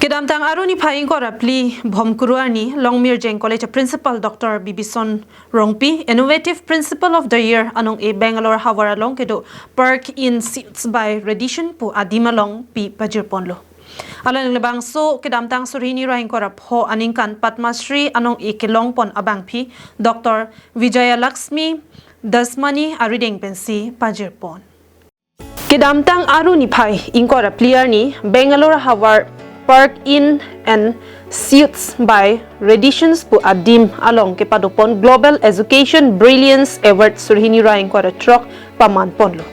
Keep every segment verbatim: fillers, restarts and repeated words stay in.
Kedamtang Aru niphai ingkoi ra phli Bhomkuru arni Longmirjeng College Principal Doctor Bibison Rongpi Innovative Principal of the Year anong-e Bangalore havar along kedo Park Inn Suites by Radisson pu adim along pi pajirponlo. Alangli labangso kedamtang suri hini ra ingkoi ra pho aningkan Padma Shri anong-e kelongpon abangpi Doctor Vijayalakshmi Dasmani arideng pensi pajirpon. Kedamtang Aru niphai ingkoi ra phli arni Bangalore havar Park Inn and Suites by Radisson pu adim along kepadopon Global Education Brilliance Award suri hini ra ingkoi ra throk pamanponlo.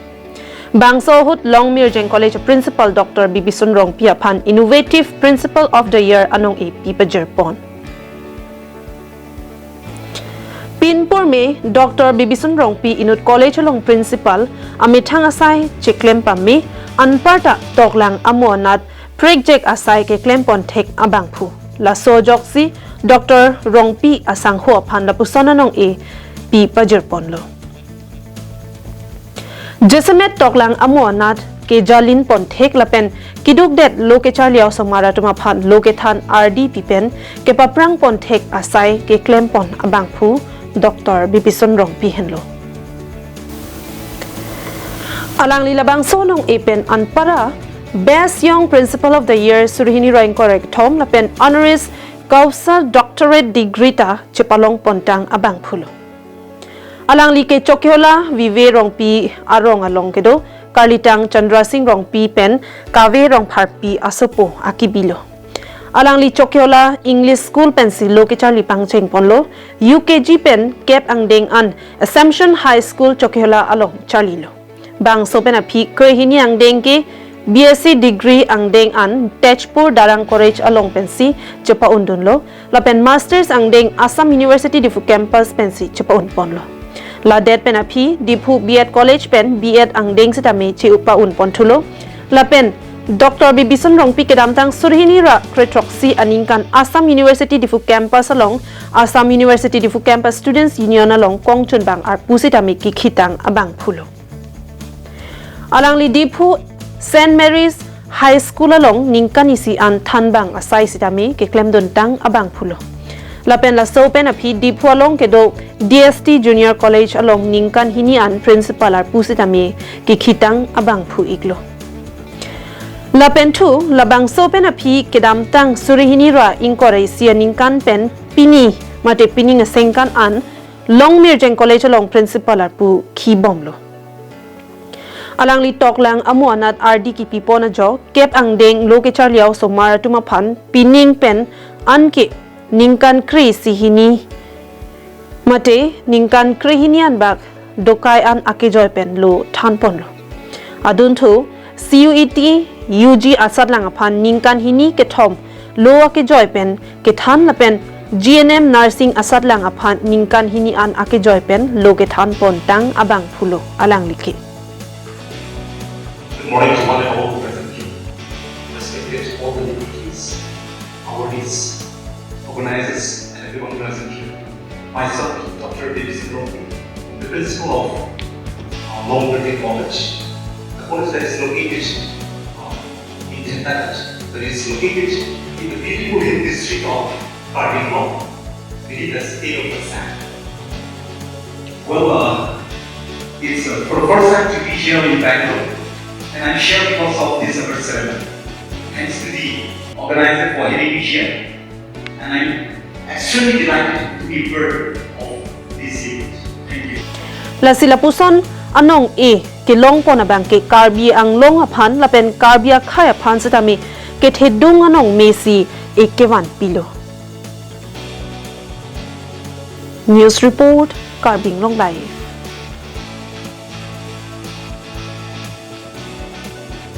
Bangso ahut Longmirjeng College Principal Doctor Bibison Rongpi aphan Innovative Principal of the Year anong-e pi pajirpon. Pinpur me Doctor Bibison Rongpi inut college along principal amethang asai cheklem pame, anparta toklang amo anat prekjek asai keklempon thek abangphu. Laso ajoksi Doctor Rongpi asangho aphan lapuson anong-e pi pajirponlo. Jasemet toklang amo anat kejalinpon thek lapen keduk det lo kecharli a-osomar atum aphan lo kethan ardi pipen kepaprangpon thek asai keklempon abangphu Doctor Bibison Rongpi henlo. Alangli labangso anong-e pen anparta Best Young Principal of the Year suri hini ra ingkoi ra kethom lapen honoris causa doctorate degree ta chepalongpontang abangphulo. Alangli ke Chokihola Vive Rongpi arong along kedo Karlitang Chandra Singh Rongpi pen Kave Rongpharpi asopo akibilo. Alangli Chokihola English School pensi lo kecharli pangchengponlo, U K G pen kep angdeng an Assumption High School Chokihola along charlilo. Bangso pen aphi krehini angdeng ke B S C degree angdeng an Tezpur Darang College along pensi chepa-undunlo, lapen masters angdeng Assam University Diphu campus pensi chepa-unponlo. Ladet pen aphi Diphu B Ed College pen B Ed angdeng sitame chepa-unponthulo, lapen Doctor Bibison Rongpi kedamtang suri hini ra krethroksi aningkan Assam University Diphu campus along Assam University Diphu Campus Students Union along kongchunbang arpu sitame kekhitang abangphulo. Alangli Diphu Saint Mary's High School along ningkan isi an thanbang asai sitame keklemduntang abangphulo. Lapen laso pen aphi Diphu along kedo D S T Junior College along ningkan hini an principal arpu sitame kekhitang abangphu iklo. Lapen thu labangso pen aphi kedamtang suri hini ra ingkoi ra isi aningkan pen pini mate pining asengkan an Longmirjeng College along principal arpu khibomlo. Alangli toklang amo anat ardi kipipon ajok kep angdeng lo kecharli a-osomar atum aphan pining pen anke ningkan kre-isi hini mate ningkan krehini anbak dokai an akejoi pen lo thanponlo. Adunthu C U E T U G asatlang aphan ningkan hini kethom lo akejoi pen kethan lapen G N M nursing asatlang aphan ningkan hini an akejoi pen lo kethanpontang abangphulo alangli ke. Good morning to one and all present here. Respected all the dignitaries, awardees, organizers, and everyone present here. Myself, Doctor Davis Rongpi, the principal of uh, Longmirjeng College, the college that is located uh, in Thentarat, that is located in the beautiful hill district of Karbi Anglong, within the state of Assam. Well, uh, it's uh, for the first time to be here in Bangalore, and I'm here because of this award ceremony. Thanks to the organizer for having me here, and I'm extremely delighted to be part of this event. Thank you. Lasi lapuson anong-e kelongpon abang ke Karbi Anglong aphan lapen Karbi akhei aphan sitame kethedung anong mesi ekevan pilo. News report, Karbi Anglong Live.